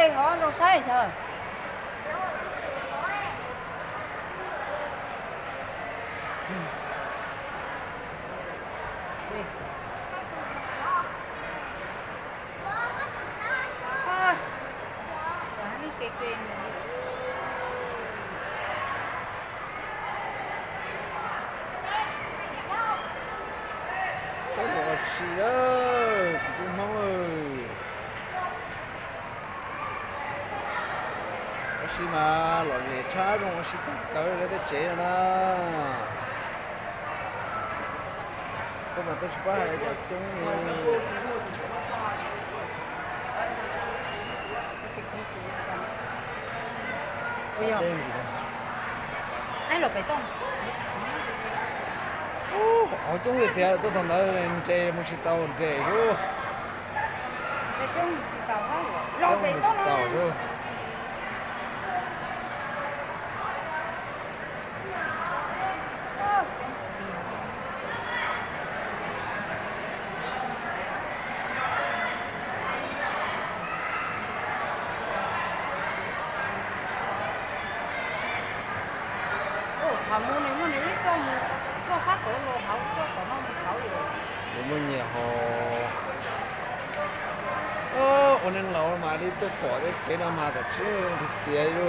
Hov rau saib yog. Peb mus ua si lawm kuv tub Hmoob. Ua si mas lom zem tshaj, zoo ua si tag kawg lawv tej tsev no na. Koj mas twb tsis paub hais cov coob li. Ub, hauv coob tiag tiag, tuaj txog ntawd nres mus tsis tau, nres xwb. Coob mus tsis tau xwb. Thaum mus nws muaj nws ib txoj mus, txoj sab tod los hauv, txoj tom no mus hauv li. Nws muaj nyias hos. Ua neeg laus mas li tuaj pom tej kev no mas tam sim tiag tiag li.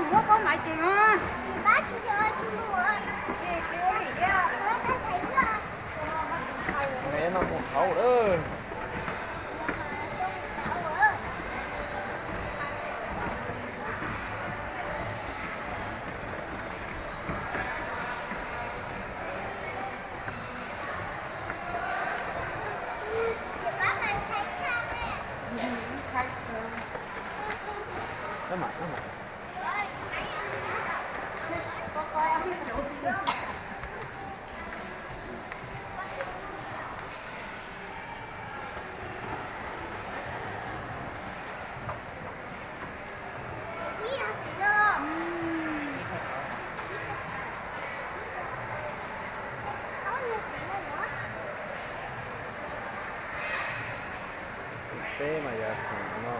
Muab koj maiv ces mas. Ntev no mus hauv lawm. Teb mas yog theem no.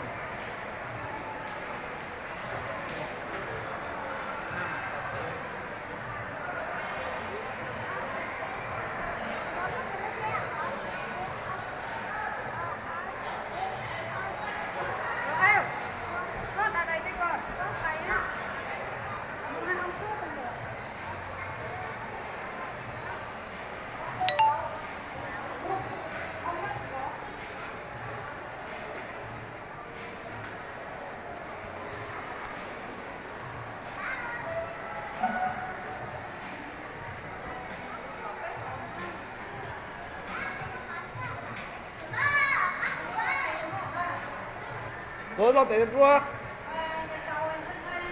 Tuav loj tes dua.